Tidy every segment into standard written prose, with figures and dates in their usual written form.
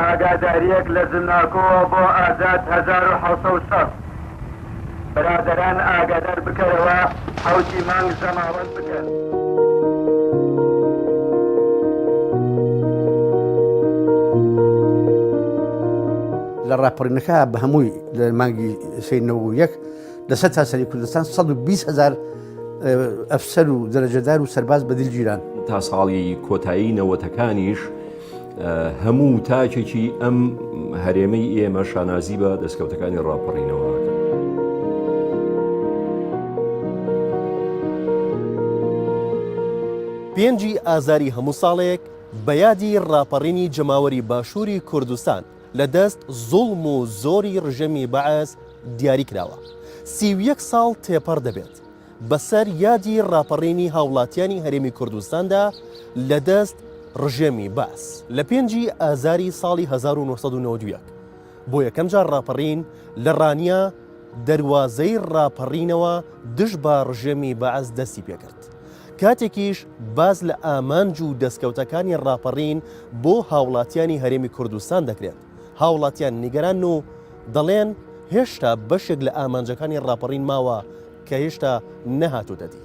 ئاگاداریەک لە زناکۆوە بۆ ئازاد 1760 برادەران ئاگادار بکەرەوە حەوتی مانگ زەماوەند بکەن. لە ڕاپەڕینەکە بە هەمووی لە مانگی سێی 91 لەسەر تاسەری کوردستان 120 هزار ئەفسەر و دەرەجەدار و سەرباز بەدیل گیران. تا ساڵی کۆتایی نەوەتەکانیش هەموو تاکێکی ئەم هەرێمەی ئێمە شانازی بە دەستکەوتەکانی ڕاپەڕینەوە ئەکەن. پێنجی ئازاری هەموو ساڵێک بە یادی ڕاپەڕینی جەماوەری باشووری کوردستان لە دەست زوڵم و زۆری ڕژێمی بەعس دیاری کراوە 31 ساڵ تێپەڕ دەبێت بەسەر یادی ڕاپەڕینی هاوڵاتیانی هەرێمی کوردستاندا لە دەست ڕژێمی بەعس. لە پێنجی ئازاری ساڵی 1991 بۆ یەکەم جار ڕاپەڕین لە ڕانیە دەروازەی ڕاپەڕینەوە دژ بە ڕژێمی بەعس دەستی پێکرد. کاتێکیش باس لە ئامانج و دەستکەوتەکانی ڕاپەڕین بۆ هاوڵاتیانی هەرێمی کوردستان دەکرێت، هاوڵاتیان نیگەرانن و دەڵێن هێشتا بەشێک لە ئامانجەکانی ڕاپەڕین ماوە کە هێشتا نەهاتۆتە دی.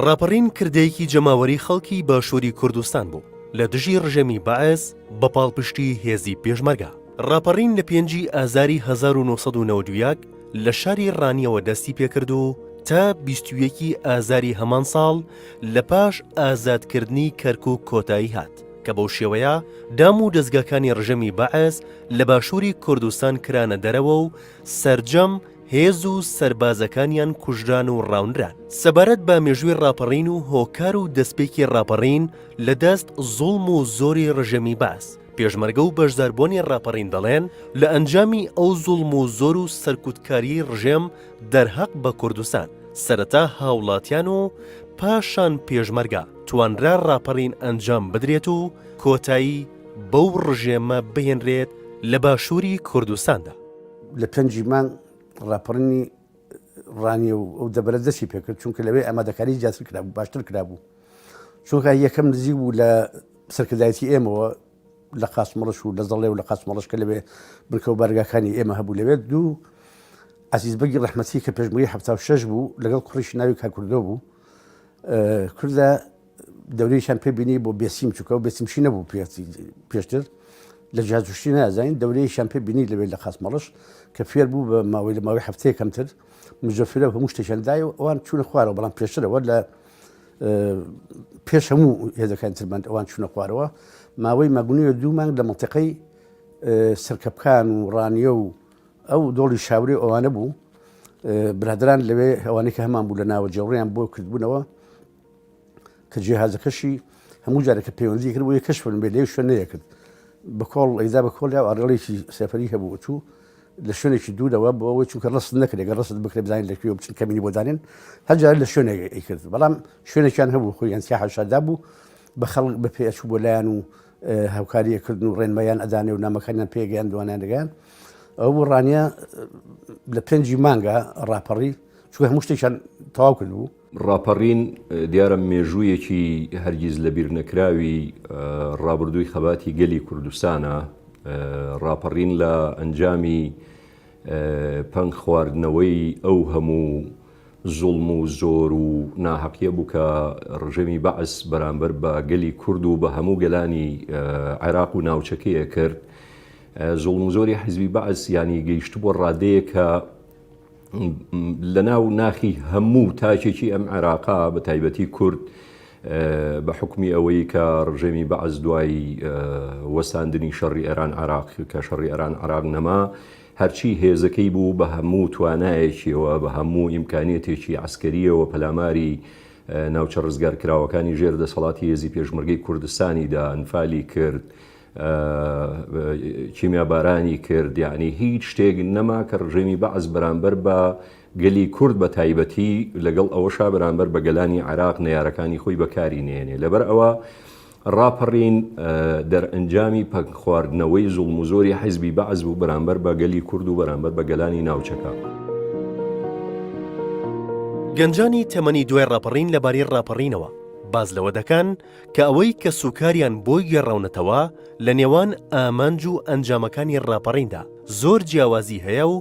ڕاپەڕین کردەیەکی جەماوەری خەڵکی باشووری کوردستان بوو لە دژی ڕژێمی بەعس بە پاڵپشتی هێزی پێشمەرگە. ڕاپەڕین لە پێنجی ئازاری 1991 لە شاری ڕانیەوە دەستی پێکرد و تا 21 ی ئازاری هەمان ساڵ لە پاش ئازادکردنی کەرکوک کۆتایی هات کە بەو شێوەیە دام و دەزگاکانی ڕژێمی بەعس لە باشووری کوردستان کرانە دەرەوە و سەرجەم هێز و سەربازەکانیان کوژران و ڕاونران. سەبارەت بە مێژووی ڕاپەڕین و هۆکار و دەستپێکی ڕاپەڕین لە دەست زوڵم و زۆری ڕژێمی بەعس، پێشمەرگە و بەشداربووانی ڕاپەڕین دەڵێن، لە ئەنجامی ئەو زوڵم و زۆر و سەرکوتکارییەی ڕژێم دەرهەق بە کوردستان، سەرەتا هاوڵاتیان و پاشان پێشمەرگە، توانرا ڕاپەڕین ئەنجام بدرێت و کۆتایی بەو ڕژێمە بهێنرێت لە باشووری کوردستاندا. لە پێنجی مانگ ڕاپەڕینی ڕانیە و ئەو دەبەرە دەستی پێکرد چونکە لەوێ ئامادەکاری زیاتر کرابوو باشتر کرابوو چونکە یەکەم نزیک بوو لە سەرکردایەتی ئێمەوە لە قاسمەڵش و لە زەڵێ و لە قاسمەڵش کە لەوێ بنکە و بارگاکانی ئێمە هەبوو لەوێ دوو عزیز بەگی ڕەحمەتی کە پێشمەرگەی 76 بوو لەگەڵ کوڕیشی ناوی کاکوردۆ بوو کوردە دەورەیەکیان پێ بینی بۆ بێسیم چونکە ئەو بێسیمشی نەبوو پێشتر لە جیهازشتی نازانین دەورەیەکیان پێ بینی لەوێ لە خاسمەڵش کە فێر بوو بە ماوەی لە ماوەی هەفتەیە کەمتر مزۆفرە هەموو شتێکیان دای و ئەوان چوونە خوارەوە بەڵام پێشترەوە لە پێش هەموو هێزەکان ترمەند ئەوان چوونە خوارەوە ماوەی مەگونیە دوو مانگ لە منتیقەی سەرکەپکان و ڕانیە و ئەو دۆڵی شاورێ ئەوانە بوو برادران لەوێ ئەوانەی کە هەمان بوو لە ناوە جێڕیان بۆ کردبوونەوە کە جیهازەکەشی هەموو جارێک کە پەیوەندی کرد بۆیە کەشف بێ لێ شوێن نەیەکرد بە کۆڵ ئەیدا بە کۆڵ یا ئاڕێڵێکی سەفەری هەبوو چوو لە شوێنێکی دوورەوە بۆ ئەوەی چونکە ڕست نەکرێت گەر ڕست بکرێت بزانین لە کوێ بچن کەمینی بۆ دانێن هەر جار لە شوێنێک ئەیکرد بەڵام شوێنێکیان هەبوو خۆیان سیا حەشادا بوو بە خەڵک بە پێ ئەچوو بۆ لایەن و هاوکاریە کردن و ڕێنمایان ئەدانێ و نامەکانیان پێگەیان دوانیان دەگەیان ئەو بوو ڕانیە لە پێنجی مانگە ڕاپەڕی چونکە هەموو شتێکیان تەواو کردبوو ڕاپەڕین دیارە مێژوویەکی هەرگیز لەبیرنەکراوی ڕابردووی خەباتی گەلی کوردستانە، ڕاپەڕین لە ئەنجامی پەنگ خواردنەوەی ئەو هەموو زوڵم و زۆر و ناهەقیە بوو کە ڕژێمی بەعس بەرامبەر بە گەلی کورد و بە هەموو گەلانی عێراق و ناوچەکەی ئەکرد. زوڵم و زۆری حیزبی بەعس یانی گەیشتبووە ڕادەیەک کە لەناو ناخی هەموو تاکێکی ئەم عێراقا بە تایبەتی کورد بە حکومی ئەوەی کە ڕژێمی بەعس دوای وەستاندنی شەڕی ئێران عراق کە شەڕی ئێران عراق نەما هەرچی هێزەکەی بوو بە هەموو توانایەکیەوە بە هەموو ئیمکانیەتێکی عسکەریەوە پەلاماری ناوچە ڕزگارکراوەکانی ژێر دەسەڵاتی هێزی پێشمەرگەی کوردستانی دا ئەنفالی کرد کیمیابارانی کرد یعنی هیچ شتێک نەما کە ڕژێمی بەعس بەرامبەر بە گەلی کورد بە تایبەتی لەگەڵ ئەوەشا بەرامبەر بە گەلانی عێراق نەیارەکانی خۆی بەکاری نێنێ لەبەر ئەوە ڕاپەڕین دەرئەنجامی پەنگخواردنەوەی زوڵم و زۆری حیزبی بەعس بوو بەرامبەر بە گەلی کورد و بەرامبەر بە گەلانی ناوچەکە. گەنجانی تەمەنی دوای ڕاپەڕین لەبارەی ڕاپەڕینەوە. باس لەوە دەکەن کە ئەوەی کەسوکاریان بۆی گێڕاونەتەوە لە نێوان ئامانج و ئەنجامەکانی ڕاپەڕیندا زۆر جیاوازی هەیە و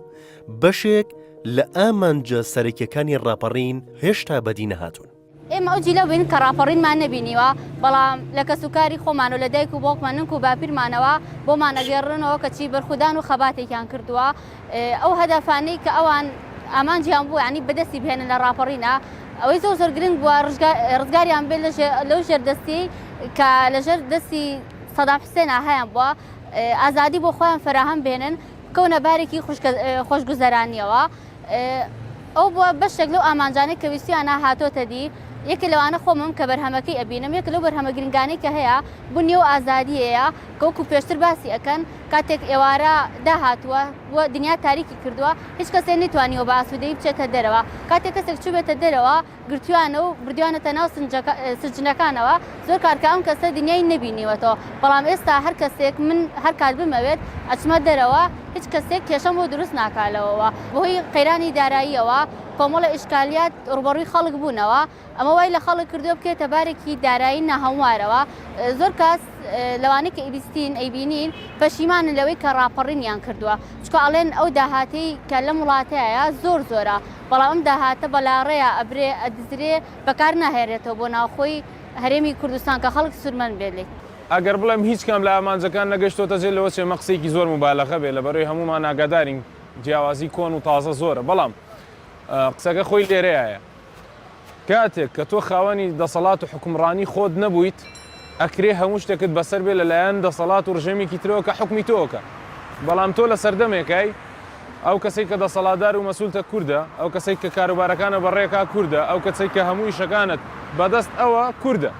بەشێک لە ئامانجە سەرەکیەکانی ڕاپەڕین هێشتا بەدی نەهاتوون. ئێمە ئەو جیلە بووین کە ڕاپەڕینمان نەبینیوە، بەڵام لە کەسوکاری خۆمان و لە دایک و باوکمان ننک و باپیرمانەوە بۆمان ئەگێڕنەوە کە چی بەرخودان و خەباتێکیان کردووە. ئەو هەدەفانەی کە ئەوان ئامانجیان بوو یانی بەدەستی بهێنن لە ڕاپەڕینا، ئەوەی زۆر زۆر گرنگ بووە ڕزگاریان بێت لەو ژێردەستیەی کە لەژێر دەستی سەدام حوسێنا هەیان بووە، ئازادی بۆ خۆیان فەراهەم بێنن، بکەونە بارێکی خۆشگوزەرانیەوە. ئەو بووە بەشێک لەو ئامانجانەی کە ویستویانە هاتۆتە دی، یەکێ لەوانە خۆمم کە بەرهەمەکەی ئەبینم، یەکێ لەو بەرهەمە گرنگانەی کە هەیە بونی ئەو ئازادیەیە کە وەکو پێشتر باسی ئەکەن کاتێک ئێوارە داهاتووە و دنیا تاریکی کردووە هیچ کەسێ نەیتوانیوە بە ئاسوودەیی بچێتە دەرەوە، کاتێک کەسێک چووبێتە دەرەوە گرتویانە و بردویانەتە ناو سجنەکانەوە زۆر کات کە ئەم کەسە دنیای نەبینیوەتەوە بەڵام ئێستا هەر کەسێک من هەر کات بمەوێت ئەچمە دەرەوە هیچ کەسێک کێشەم بۆ دروست ناکا لەوەوە بەهۆی قەیرانی داراییەوە کۆمەڵە ئیشکالیات ڕوبەڕوی خەڵک بوونەوە ئەمە وای لە خەڵک کردووە بکەوێتە بارێکی دارایی ناهەموارەوە زۆر کاس لەوانەی کە ئیبیستین ئەیبینین پەشیمانن لەوەی کە ڕاپەڕینیان کردووە چونکە ئەڵێن ئەو داهاتەی کە لەم وڵاتەیە زۆر زۆرە بەڵام ئەم داهاتە بە لاڕێیا ئەبرێ ئەدزرێ بەکار ناهێنرێتەوە بۆ ناوخۆی هەرێمی کوردستان کە خەڵک سوودمەند بێت لێی. ئەگەر بڵێم هیچ کام لە ئامانجەکان نەگەشتۆتە جێ لەوە چێ مە قسەیەکی زۆر موبالەغە بێ لەبەرئەوەی هەموومان ئاگادارین جیاوازی کۆن و تازە زۆرە بەڵام قسەکە خۆی لێرەیایە کاتێک کە تۆ خاوەنی دەسەڵات و حوکمڕانی خۆت نەبوویت، ئەکرێ هەموو شتێکت بەسەر بێ لەلایەن دەسەڵات و ڕژێمێکی ترەوە کە حوکمی تۆ ئەکا. بەڵام تۆ لە سەردەمێکای ئەو کەسەی کە دەسەڵاتدار و مەسولتە کوردە، ئەو کەسەی کە کاروبارەکانە بەڕێکا کوردە، ئەو کەسەی کە هەموو ئیشەکانت بەدەست ئەوە کوردە.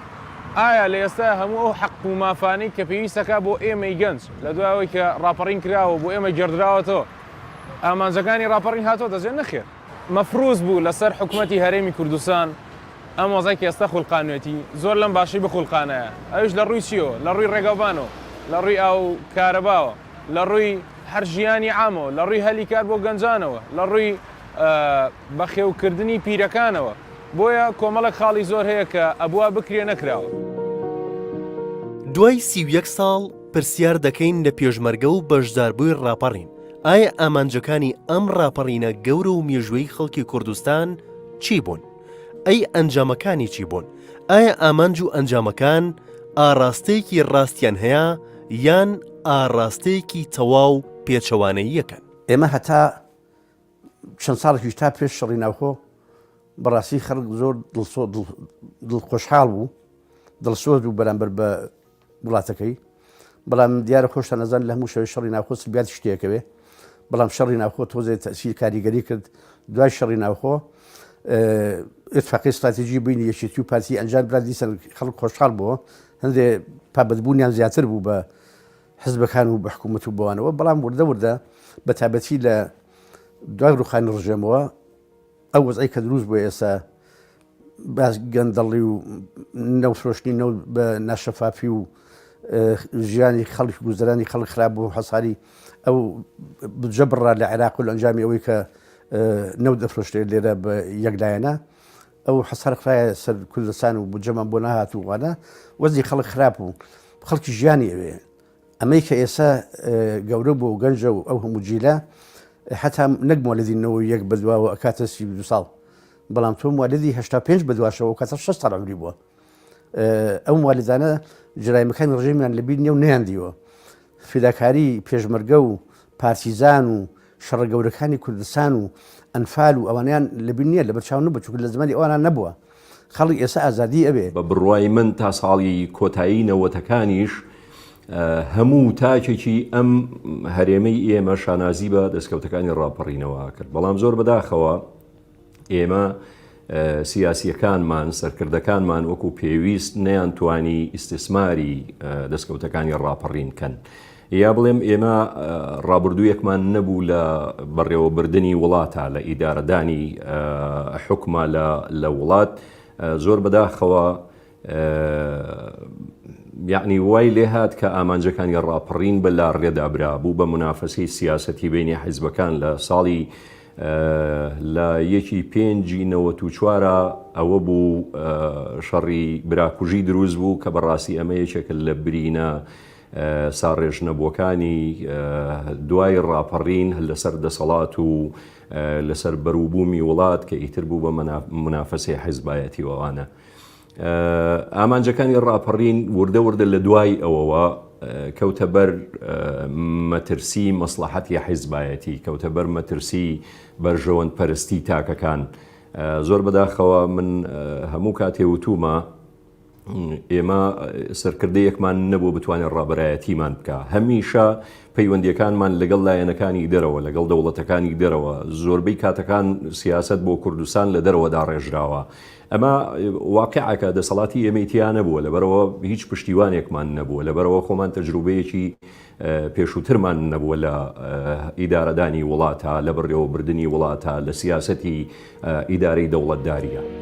ئایا لە ئێستایا هەموو ئەو حەق و مافانەی کە پێویستەکا بۆ ئێمەی گەنج لە دوای ئەوەی کە ڕاپەڕین کراوە و بۆ ئێمە گێڕدراوەتەوە، ئامانجەکانی ڕاپەڕین هاتۆتە جێ؟ نەخێر. مەفروز بوو لەسەر حکومەتی هەرێمی کوردستان ئەم وەزعەی کە ئێستا خولقانوێتی زۆر لەم باشەی بخولقانایە ئەویش لە ڕووی چیەوە لە ڕووی ڕێگاوبانەوە لە ڕووی ئاو و کارەباوە لە ڕووی هەر ژیانی عامەوە لە ڕووی هەلی کار بۆ گەنجانەوە لە ڕووی بەخێوکردنی پیرەکانەوە بۆیە کۆمەڵێک خاڵی زۆر هەیە کە ئەبوا بکرێ نەکراوە. دوای 31 ساڵ پرسیار دەکەین لە پێشمەرگە و بەشداربووی ڕاپەڕین، ئایا ئامانجەکانی ئەم ڕاپەڕینە گەورە و مێژوویەی خەڵکی کوردستان چی بوون؟ ئەی ئەنجامەکانی چی بوون؟ ئایا ئامانج و ئەنجامەکان ئاڕاستەیەکی ڕاستیان هەیە یان ئاڕاستەیەکی تەواو پێچەوانەییەکەن؟ ئێمە هەتا چەند ساڵێکیش تا پێش شەڕی ناوخۆ بەڕاستی خەڵک زۆر دڵسۆ دڵخۆشحاڵ بوو دڵسۆز بوو بەرامبەر بە وڵاتەکەی بەڵام دیارە خۆشتان ئەزان لە هەموو شەوێ شەڕی ناوخۆ سلبیاتی شتێکەوێ بەڵام شەڕی ناوخۆ تۆزێ تەسیر کاریگەری کرد دوای شەڕی ناوخۆ اتفاقی استراتیژی بینی یەکێتی و پارتی ئەنجام درا دیسان خەڵک خۆشحاڵ بووە هەندێ پابەندبوونیان زیاتر بوو بە حزبەکان و بە حکوومەت و بەوانەوە بەڵام وردە وردە بە تایبەتی لە دوای ڕوخانی ڕژێمەوە ئەو وەزعەی کە دروست بووە ئێستا باس گەندەڵی و نەوتفرۆشتنی نەوت بە ناشەفافی و ژیانی خەڵک گوزەرانی خەڵک خراپ بوو حەساری ئەو بودجە بڕا لە عێراق و لە ئەنجامی ئەوەی کە نەوت دەفرۆشرێت لێرە بە یەکلایەنە ئەو حەسار خرایە سەر کوردستان و بودجەمان بۆ نەهات و وانە وەزی خەڵک خراپ بوو خەڵکی ژیانی ئەوێ ئەمەی کە ئێستا گەورە بووە و گەنجە و ئەو هەموو جیلە هەتا نەک مۆلدی 91 بەدواوە ئەکاتە 32 ساڵ بەڵام تۆ موالدی 85 بەدواشەوە و کاتە 6 ساڵ عمری بووە ئەو موالدانە جرایمەکانی ڕژێمیان لەبیر نیە و نەیان دیوە فیداکاری پێشمەرگە و پارتیزان و شەڕە گەورەکانی کوردستان و ئەنفال و ئەوانیان لەبیر نییە لەبەر چاو نەبوو چونکە لە زمانی ئەوانان نەبووە خەڵک ئێستا ئازادی ئەوێ. بە بڕوای من تا ساڵی کۆتایی نەوەتەکانیش هەموو تاکێکی ئەم هەرێمەی ئێمە شانازی بە دەستکەوتەکانی ڕاپەڕینەوە کرد بەڵام زۆر بەداخەوە ئێمە سیاسیەکانمان سەرکردەکانمان وەکو پێویست نەیانتوانی ئیستیسماری دەستکەوتەکانی ڕاپەڕین کەن یا بڵێم ئێمە ڕابردوویەکمان نەبوو لە بەڕێوەبردنی وڵاتە لە ئیدارەدانی حکومە لە وڵات زۆر بەداخەوە یعنی وای لێهات کە ئامانجەکانی ڕاپەڕین بە لاڕێدا برا بوو بە منافەسەی سیاسەتی بینی حیزبەکان لە ساڵی لە یەکی پێنجی نەوەت و چوارە. ئەوە بوو شەڕی براکوژی دروست بوو کە بەڕاستی ئەمە یەکێکە لە برینە ساڕێژنەبووەکانی دوای ڕاپەڕین لەسەر دەسەڵات و لەسەر بەروبوومی وڵات کە ئیتر بوو بە مونافەسەی حیزبایەتی و ئەوانە. ئامانجەکانی ڕاپەڕین وردە وردە لە دوای ئەوەوە کەوتە بەر مەترسی مەسڵەحەتی حیزبایەتی، کەوتە بەر مەترسی بەرژەوەند پەرستی تاکەکان. زۆر بەداخەوە من هەموو کاتێ وتومە ئێمە سەرکردەیەکمان نەبوو بتوانێت ڕابەرایەتیمان بکە هەمیشە پەیوەندیەکانمان لەگەڵ لایەنەکانی دەرەوە لەگەڵ دەوڵەتەکانی دەرەوە زۆربەی کاتەکان سیاست بۆ کوردستان لە دەرەوە داڕێژراوە ئەمە واقعەکە دەسەڵاتی ئێمەی تیا نەبووە لەبەرەوە هیچ پشتیوانێکمان نەبووە لەبەرەوە خۆمان تەجروبەیەکی پێشووترمان نەبووە لە ئیدارەدانی وڵاتە لە بەڕێوەبردنی وڵاتە لە سیاسەتی ئیدارەی دەوڵەتداریە.